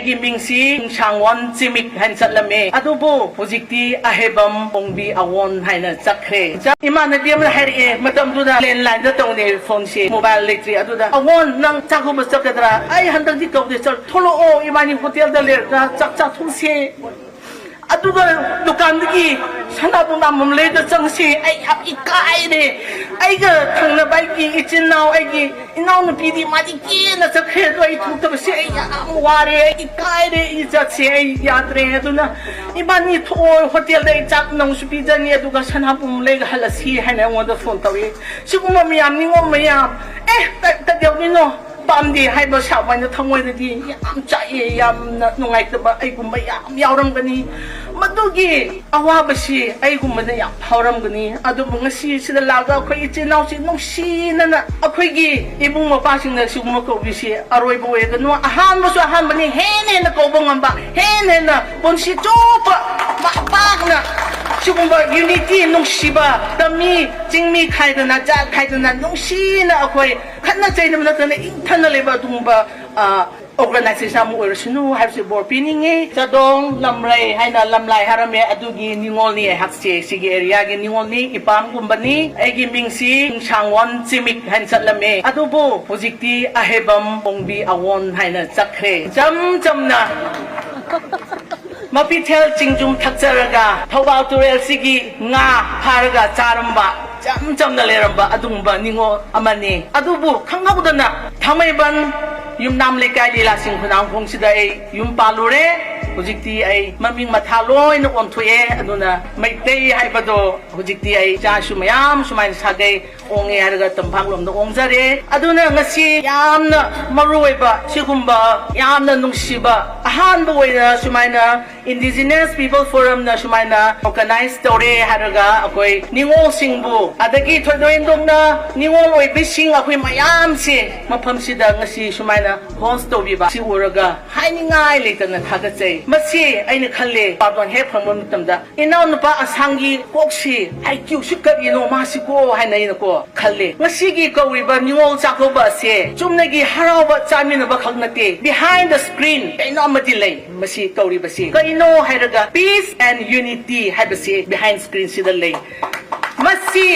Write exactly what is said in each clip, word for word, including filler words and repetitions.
ꯑꯩꯒꯤ ꯃꯤꯡꯁꯤ ꯁꯥꯡꯋꯥꯟ ꯆꯤꯃꯤꯛ ꯍꯥꯏꯅ ꯆꯠꯂꯝꯃꯦ, ꯑꯗꯨꯕꯨ ꯍꯧꯖꯤꯛꯇꯤ ꯑꯍꯦꯕꯝ ꯑꯣꯡꯕꯤ ꯑꯋꯣꯟ ꯍꯥꯏꯅ ꯆꯠꯈ꯭ꯔꯦ꯫ ꯏꯆꯥ, ꯏꯃꯥꯟꯅꯕꯤ ꯑꯃꯅ ꯍꯥꯏꯔꯛꯑꯦ, ꯃꯇꯝꯗꯨꯗ ꯂꯦꯟꯂꯥꯏꯟꯗ ꯇꯧꯅꯦ ꯐꯣꯟꯁꯦ, ꯃꯣꯕꯥꯏꯜ ꯂꯩꯇ꯭ꯔꯤ꯫ ꯑꯗꯨꯗ, "ꯑꯋꯣꯟ, ꯅꯪ ꯆꯥꯛ ꯍꯧꯕ ꯆꯠꯀꯗ꯭ꯔꯥ?" "ꯑꯩ ꯍꯟꯗꯛꯇꯤ ꯇꯧꯗꯦ, ꯆꯠ-, ꯊꯣꯛꯂꯛꯑꯣ, ꯏꯕꯥꯅꯤ ꯍꯣꯇꯦꯜꯗ ꯂꯩꯔꯒ ꯆꯥꯛ ꯆꯥꯊꯣꯛꯁꯦ꯫ ꯑꯗꯨꯒ ꯗꯨꯀꯥꯟꯗꯒꯤ ꯁꯅꯥꯕꯨꯟ ꯑꯃꯃꯝ ꯂꯩꯔꯒ ꯆꯪꯁꯦ꯫ ꯑꯩ ꯌꯥꯝ ꯏꯀꯥꯏꯔꯦ꯫ ꯑꯩꯒ ꯊꯪꯅꯕ ꯑꯩꯒꯤ ꯏꯆꯤꯟ ꯏꯅꯥꯎ, ꯑꯩꯒꯤ ꯏꯅꯥꯎꯅꯨꯄꯤꯗꯤ ꯃꯥꯗꯤ ꯀꯦꯅ ꯆꯠꯈ꯭ꯔꯦ, ꯑꯗꯣ ꯑꯩ ꯊꯣꯛꯇꯕꯁꯦ ꯑꯩ ꯌꯥꯝ ꯋꯥꯔꯦ, ꯑꯩ ꯏꯀꯥꯏꯔꯦ, ꯑꯩ ꯆꯠꯁꯦ ꯑꯩ ꯌꯥꯗ꯭ꯔꯦ꯫ ꯑꯗꯨꯅ ꯏꯕꯥꯅꯤ ꯊꯣꯛꯑꯣ, ꯍꯣꯇꯦꯜꯗ ꯑꯩ ꯆꯥꯛ ꯅꯪꯁꯨ ꯄꯤꯖꯅꯤ, ꯑꯗꯨꯒ ꯁꯅꯥꯕꯨꯟ ꯂꯩꯒ ꯍꯜꯂꯁꯤ" ꯍꯥꯏꯅ ꯑꯩꯉꯣꯟꯗ ꯐꯣꯟ ꯇꯧꯔꯛꯑꯦ꯫ ꯁꯤꯒꯨꯝꯕ ꯃꯌꯥꯝ, ꯅꯤꯉꯣꯜ ꯃꯌꯥꯝ, ꯑꯦ, ꯀ-, ꯀꯩꯗꯧꯗꯣꯏꯅꯣ? ꯄꯥꯝꯗꯦ ꯍꯥꯏꯕ ꯁꯥꯕ ꯍꯥꯏꯅ ꯊꯃꯣꯏꯗꯗꯤ ꯌꯥꯝ ꯆꯥꯛꯑꯦ, ꯌꯥꯝꯅ ꯅꯨꯡꯉꯥꯏꯇꯕ ꯑꯩꯒꯨꯝꯕ ꯌꯥꯝ ꯌꯥꯎꯔꯝꯒꯅꯤ꯫ ꯃꯗꯨꯒꯤ ꯑꯋꯥꯕꯁꯤ ꯑꯩꯒꯨꯝꯕꯗ ꯌꯥꯝ ꯐꯥꯎꯔꯝꯒꯅꯤ꯫ ꯑꯗꯨꯕꯨ ꯉꯁꯤ ꯁꯤꯗ ꯂꯥꯛꯑꯒ ꯑꯩꯈꯣꯏ ꯏꯆꯤꯜ ꯏꯅꯥꯎꯁꯤ ꯅꯨꯡꯁꯤꯅꯅ ꯑꯩꯈꯣꯏꯒꯤ ꯏꯕꯨꯡ ꯃꯧꯄ꯭ꯋꯥꯁꯤꯡꯅ ꯁꯤꯒꯨꯝꯕ ꯀꯧꯕꯤꯁꯤ ꯑꯔꯣꯏꯕ ꯑꯣꯏꯒꯅꯨ, ꯑꯍꯥꯟꯕꯁꯨ ꯑꯍꯥꯟꯕꯅꯤ, ꯍꯦꯟꯅ ꯍꯦꯟꯅ ꯀꯧꯕ ꯉꯝꯕ, ꯍꯦꯟꯅ ꯍꯦꯟꯅ ꯄꯨꯟꯁꯤ ꯆꯨꯞꯄ ꯃꯥꯏ ꯄꯥꯛꯅ ꯁꯤꯒꯨꯝꯕ ꯌꯨꯅꯤꯇꯤ, ꯅꯨꯡꯁꯤꯕ, ꯇꯝꯃꯤ ꯆꯤꯡꯃꯤ ꯈꯥꯏꯗꯅ, ꯖꯥꯠ ꯈꯥꯏꯗꯅ, ꯅꯨꯡꯁꯤꯅ ꯑꯩꯈꯣꯏ ꯈꯠꯅ ꯆꯩꯅꯕ ꯅꯠꯇꯅ ꯏꯪꯊꯅ ꯂꯩꯕ ꯑꯗꯨꯒꯨꯝꯕ, ꯑ, ꯑꯣꯔꯒꯅꯥꯏꯖꯦꯁꯟ ꯑꯃ ꯑꯣꯏꯔꯁꯅꯨ ꯍꯥꯏꯕꯁꯤ ꯕꯣꯔ ꯄꯤꯅꯤꯡꯉꯤ꯫ ꯆꯥꯗꯣꯡ ꯂꯝꯔꯩ ꯍꯥꯏꯅ ꯂꯝꯂꯥꯏ ꯍꯥꯏꯔꯝꯃꯦ, ꯑꯗꯨꯒꯤ ꯅꯤꯉꯣꯜꯅꯤ ꯑꯩꯍꯥꯛꯁꯦ, ꯁꯤꯒꯤ ꯑꯦꯔꯤꯌꯥꯒꯤ ꯅꯤꯉꯣꯜꯅꯤ, ꯏꯄꯥꯝꯒꯨꯝꯕꯅꯤ꯫ ꯑꯩꯒꯤ ꯃꯤꯡꯁꯤ ꯁꯥꯡꯋꯥꯟ ꯆꯤꯃꯤꯛ ꯍꯥꯏꯅ ꯆꯠꯂꯝꯃꯦ, ꯑꯗꯨꯕꯨ ꯍꯧꯖꯤꯛꯇꯤ ꯑꯍꯦꯕꯝ ꯑꯣꯡꯕꯤ ꯑꯋꯣꯟ ꯍꯥꯏꯅ ꯆꯠꯈ꯭ꯔꯦ꯫ ꯏꯆꯝ ꯆꯝꯅ ꯃꯄꯤꯊꯦꯜ ꯆꯤꯡꯖꯨꯝ ꯊꯛꯆꯔꯒ ꯊꯧꯕꯥꯜ ꯇꯨꯔꯦꯜꯁꯤꯒꯤ ꯉꯥ ꯐꯥꯔꯒ ꯆꯥꯔꯝꯕ, ꯏꯆꯝ ꯆꯝꯅ ꯂꯩꯔꯝꯕ ꯑꯗꯨꯒꯨꯝꯕ ꯅꯤꯉꯣꯜ ꯑꯃꯅꯤ꯫ ꯑꯗꯨꯕꯨ ꯈꯪꯍꯧꯗꯅ ꯊꯥꯡꯃꯩꯕꯟ ꯌꯨꯝꯅꯥꯝ ꯂꯩꯀꯥꯏ ꯂꯤꯂꯥꯁꯤꯡ ꯈꯨꯅꯥꯡꯈꯣꯡꯁꯤꯗ ꯑꯩ ꯌꯨꯝ ꯄꯥꯜꯂꯨꯔꯦ꯫ ꯍꯧꯖꯤꯛꯇꯤ ꯑꯩ ꯃꯃꯤꯡ ꯃꯊꯥ ꯂꯣꯏꯅ ꯑꯣꯟꯊꯣꯛꯑꯦ꯫ ꯑꯗꯨꯅ ꯃꯩꯇꯩ ꯍꯥꯏꯕꯗꯣ ꯍꯧꯖꯤꯛꯇꯤ ꯑꯩ ꯏꯆꯥꯁꯨ ꯃꯌꯥꯝ ꯁꯨꯃꯥꯏꯅ ꯁꯥꯒꯩ ꯑꯣꯡꯉꯦ ꯍꯥꯏꯔꯒ ꯇꯝꯐꯥꯡꯂꯣꯝꯗ ꯑꯣꯡꯖꯔꯦ꯫ ꯑꯗꯨꯅ ꯉꯁꯤ ꯌꯥꯝꯅ ꯃꯔꯨ ꯑꯣꯏꯕ ꯁꯤꯒꯨꯝꯕ ꯌꯥꯝꯅ ꯅꯨꯡꯁꯤꯕ ꯑꯍꯥꯟꯕ ꯑꯣꯏꯅ ꯁꯨꯃꯥꯏꯅ Indigenous People Forumꯅ ꯁꯨꯃꯥꯏꯅ organize ꯇꯧꯔꯦ ꯍꯥꯏꯔꯒ ꯑꯩꯈꯣꯏ ꯅꯤꯉꯣꯜꯁꯤꯡꯕꯨ, ꯑꯗꯒꯤ ꯊꯣꯏꯗꯣꯛ ꯍꯦꯟꯗꯣꯛꯅ ꯅꯤꯉꯣꯜ ꯑꯣꯏꯕꯤꯁꯤꯡ ꯑꯩꯈꯣꯏ ꯃꯌꯥꯝꯁꯦ ꯃꯐꯝꯁꯤꯗ ꯉꯁꯤ ꯁꯨꯃꯥꯏꯅ host ꯇꯧꯕꯤꯕ ꯁꯤ ꯎꯔꯒ ꯍꯥꯏꯅꯤꯡꯉꯥꯏ ꯂꯩꯇꯅ ꯊꯥꯒꯠꯆꯩ꯫ ꯃꯁꯤ ꯑꯩꯅ ꯈꯜꯂꯦ, ꯄꯥꯇꯣꯟ ꯍꯦꯛ ꯐꯪꯕ ꯃꯇꯝꯗ ꯏꯅꯥꯎꯅꯨꯄꯥ ꯑꯁꯥꯝꯒꯤ ꯀꯣꯛꯁꯤ, IQꯁꯤ ꯀꯔꯤꯅꯣ ꯃꯥꯁꯤꯀꯣ ꯍꯥꯏꯅ ꯑꯩꯅꯀꯣ ꯈꯜꯂꯦ꯫ ꯉꯁꯤꯒꯤ ꯀꯧꯔꯤꯕ ꯅꯤꯉꯣꯜ ꯆꯥꯛꯀꯧꯕ ꯑꯁꯦ ꯆꯨꯝꯅꯒꯤ ꯍꯔꯥꯎꯕ ꯆꯥꯃꯤꯟꯅꯕ ꯈꯛ ꯅꯠꯇꯦ, behind the screen ꯀꯩꯅꯣ ꯑꯃꯗꯤ ꯂꯩ꯫ ꯃꯁꯤ ꯀꯧꯔꯤꯕꯁꯤ ꯀꯩꯅꯣ ꯍꯥꯏꯔꯒ peace and unity ꯍꯥꯏꯕꯁꯤ behind screenꯁꯤꯗ ꯂꯩ꯫ ꯃꯁꯤ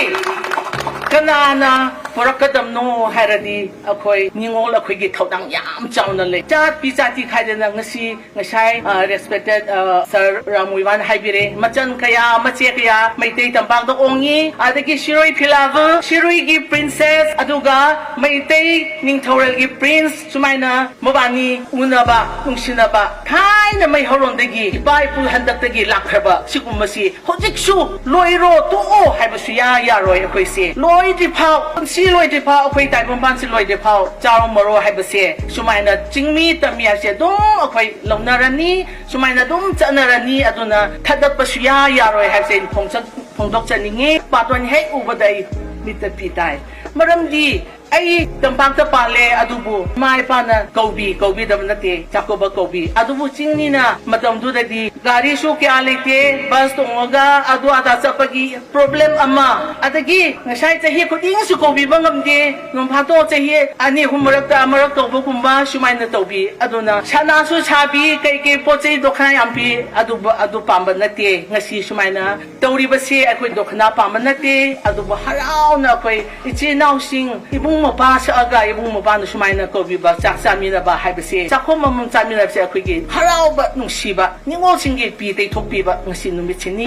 ꯀꯅꯥꯅ ꯄꯨꯔꯛꯀꯗꯕꯅꯣ ꯍꯥꯏꯔꯗꯤ ꯑꯩꯈꯣꯏ ꯅꯤꯉꯣꯜ ꯑꯩꯈꯣꯏꯒꯤ ꯊꯧꯗꯥꯡ ꯌꯥꯝ ꯆꯥꯎꯅ ꯂꯩ꯫ ꯖꯥꯠ ꯄꯤ ꯖꯥꯇꯤ ꯈꯥꯏꯗꯅ ꯉꯁꯤ ꯉꯁꯥꯏ, ꯑ, respected, ꯑ, sir ꯔꯥꯃꯨꯏꯕꯥꯟ ꯍꯥꯏꯕꯤꯔꯦ, ꯃꯆꯟ ꯀꯌꯥ, ꯃꯆꯦ ꯀꯌꯥ ꯃꯩꯇꯩ ꯇꯝꯄꯥꯛꯇ ꯑꯣꯡꯉꯤ꯫ ꯑꯗꯒꯤ ꯁꯤꯔꯣꯏ ꯐꯤꯂꯥꯕꯨ, ꯁꯤꯔꯨꯏꯒꯤ princess, ꯑꯗꯨꯒ ꯃꯩꯇꯩ ꯅꯤꯡꯊꯧꯔꯦꯜꯒꯤ prince, ꯁꯨꯃꯥꯏꯅ ꯃꯕꯥꯅꯤ ꯎꯅꯕ, ꯅꯨꯡꯁꯤꯅꯕ, ꯊꯥꯏꯅ ꯃꯩꯍꯧꯔꯣꯟꯗꯒꯤ ꯏꯄꯥ ꯏꯄꯨ ꯍꯟꯗꯛꯇꯒꯤ ꯂꯥꯛꯈ꯭ꯔꯕ ꯁꯤꯒꯨꯝꯕꯁꯤ ꯍꯧꯖꯤꯛꯁꯨ ꯂꯣꯏꯔꯣ, ꯇꯣꯛꯑꯣ ꯍꯥꯏꯕꯁꯨ ꯌꯥ ꯌꯥꯔꯣꯏ꯫ ꯑꯩꯈꯣꯏꯁꯦ ꯂꯣꯏꯗ꯭ꯔꯤ ꯐꯥꯎ, ꯄꯨꯟꯁꯤ ꯂꯣꯏꯗ꯭ꯔꯤ ꯐꯥꯎ ꯑꯩꯈꯣꯏ ꯇꯥꯏꯕꯪꯄꯥꯟꯁꯤ ꯂꯣꯏꯗ꯭ꯔꯤ ꯐꯥꯎ ꯆꯥꯔꯣ ꯃꯔꯣ ꯍꯥꯏꯕꯁꯦ ꯁꯨꯃꯥꯏꯅ ꯆꯤꯡꯃꯤ ꯇꯝꯃꯤ ꯍꯥꯏꯕꯁꯦ ꯑꯗꯨꯝ ꯑꯩꯈꯣꯏ ꯂꯧꯅꯔꯅꯤ, ꯁꯨꯃꯥꯏꯅ ꯑꯗꯨꯝ ꯆꯠꯅꯔꯅꯤ꯫ ꯑꯗꯨꯅ ꯊꯥꯗꯠꯄꯁꯨ ꯌꯥ ꯌꯥꯔꯣꯏ ꯍꯥꯏꯕꯁꯦ ꯑꯩꯅ ꯐꯣꯡꯆ-, ꯐꯣꯡꯗꯣꯛꯆꯅꯤꯡꯉꯤ꯫ ꯄꯥꯇꯣꯟ ꯍꯦꯛ ꯎꯕꯗ ꯑꯩ ꯃꯤꯠꯇ ꯄꯤ ꯇꯥꯏ꯫ ꯃꯔꯝꯗꯤ ꯑꯩ ꯇꯝꯄꯥꯛꯇ ꯄꯥꯜꯂꯦ, ꯑꯗꯨꯕꯨ ꯏꯃꯥ ꯏꯄꯥꯅ ꯀꯧꯕꯤ, ꯀꯧꯕꯤꯗꯕ ꯅꯠꯇꯦ, ꯆꯥꯛꯀꯧꯕ ꯀꯧꯕꯤ꯫ ꯑꯗꯨꯕꯨ ꯆꯤꯡꯅꯤꯅ ꯃꯇꯝꯗꯨꯗꯗꯤ ꯒꯥꯔꯤꯁꯨ ꯀꯌꯥ ꯂꯩꯇꯦ, bus ꯇꯣꯡꯉꯒ ꯑꯗꯨ ꯑꯗꯥ ꯆꯠꯄꯒꯤ problem ꯑꯃ, ꯑꯗꯒꯤ ꯉꯁꯥꯏ ꯆꯍꯤ ꯈꯨꯗꯤꯡꯁꯨ ꯀꯧꯕꯤꯕ ꯉꯝꯗꯦ, ꯅꯣꯡ ꯐꯥꯗꯣꯛ ꯆꯍꯤ ꯑꯅꯤ ꯑꯍꯨꯝ ꯃꯔꯛꯇ ꯑꯃꯔꯛ ꯇꯧꯕꯒꯨꯝꯕ ꯁꯨꯃꯥꯏꯅ ꯇꯧꯕꯤ꯫ ꯑꯗꯨꯅ ꯁꯅꯥꯁꯨ ꯁꯥꯕꯤ, ꯀꯩ ꯀꯩ ꯄꯣꯠ ꯆꯩ ꯗꯣꯈꯥ ꯌꯥꯝ ꯄꯤ, ꯑꯗꯨꯕꯨ ꯑꯗꯨ ꯄꯥꯝꯕ ꯅꯠꯇꯦ꯫ ꯉꯁꯤ ꯁꯨꯃꯥꯏꯅ ꯇꯧꯔꯤꯕꯁꯤ ꯑꯩꯈꯣꯏ ꯗꯣꯈꯅꯥ ꯄꯥꯝꯕ ꯅꯠꯇꯦ, ꯑꯗꯨꯕꯨ ꯍꯔꯥꯎꯅ ꯑꯩꯈꯣꯏ ꯏꯆꯤꯜ ꯏꯅꯥꯎꯁꯤꯡ ꯏꯕꯨꯡ ꯃꯧꯄ꯭ꯋꯥ ꯁꯛꯑꯒ ꯏꯕꯨꯡ ꯃꯧꯄ꯭ꯋꯥꯅ ꯁꯨꯃꯥꯏꯅ ꯀꯧꯕꯤꯕ, ꯆꯥꯛ ꯆꯥꯃꯤꯟꯅꯕ ꯍꯥꯏꯕꯁꯦ, ꯆꯥꯛꯈꯨꯝ ꯑꯃꯃꯝ ꯆꯥꯃꯤꯟꯅꯕꯁꯦ ꯑꯩꯈꯣꯏꯒꯤ ꯍꯔꯥꯎꯕ, ꯅꯨꯡꯁꯤꯕ, ꯅꯤꯉꯣꯜꯁꯤꯡꯒꯤ ꯄꯤ ꯇꯩꯊꯣꯛꯄꯤꯕ ꯉꯁꯤ ꯅꯨꯃꯤꯠꯁꯤꯅꯤ꯫